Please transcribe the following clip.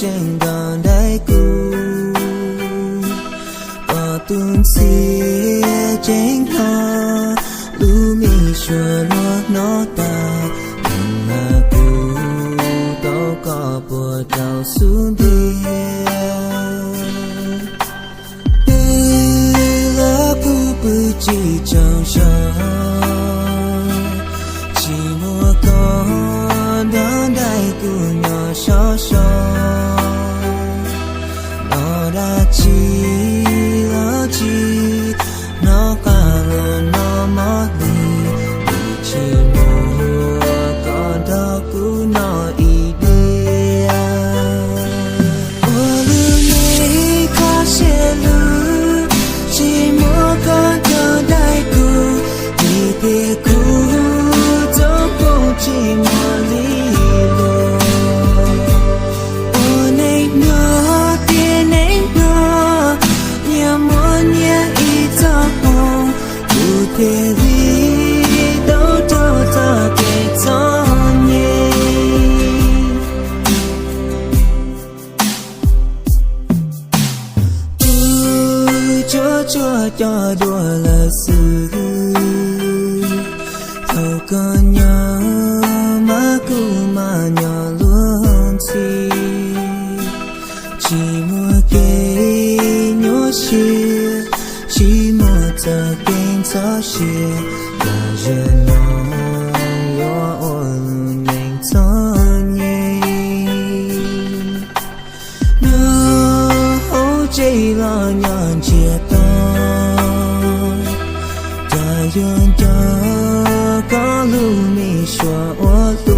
Tseem nrog nraim kuv, koj tus ntxhias tseem hnov lub me suab luag hnov tag, neeg mas kuv tau koj puag rau xub ntiag. Twb los kuv pw tsis tsaug zog, tsis muaj koj nrog nraim kuv nyob sov so. Hnov dab tsi los tsis hnov, qab los hnov mob li, vim tsis muaj koj nrog kuv nyob ib diam. Ua lub neej kho siab lug, tsis muaj koj nrog nraim kuv, vim tias kuv txoj hmoo tsis muaj li luag. Ua neej nyob tiag neej nyob, nyias muaj nyias ib txoj hmoo, kuv thiaj li tau raug txoj kev txom nyem. Kuv tsuas tsuas coj dua lawm xwb, thaum koj nyob mas kuv mam nyob luag ntxhi. Tsis muaj kev nyuaj siab, tsis muaj txoj kev ntxhov siab, los zaum no yuav ua lub neej txom nyem. Nyob hauv tsev los nyob ntsiag to, cas yuav nco koj lub me suab ua luaj.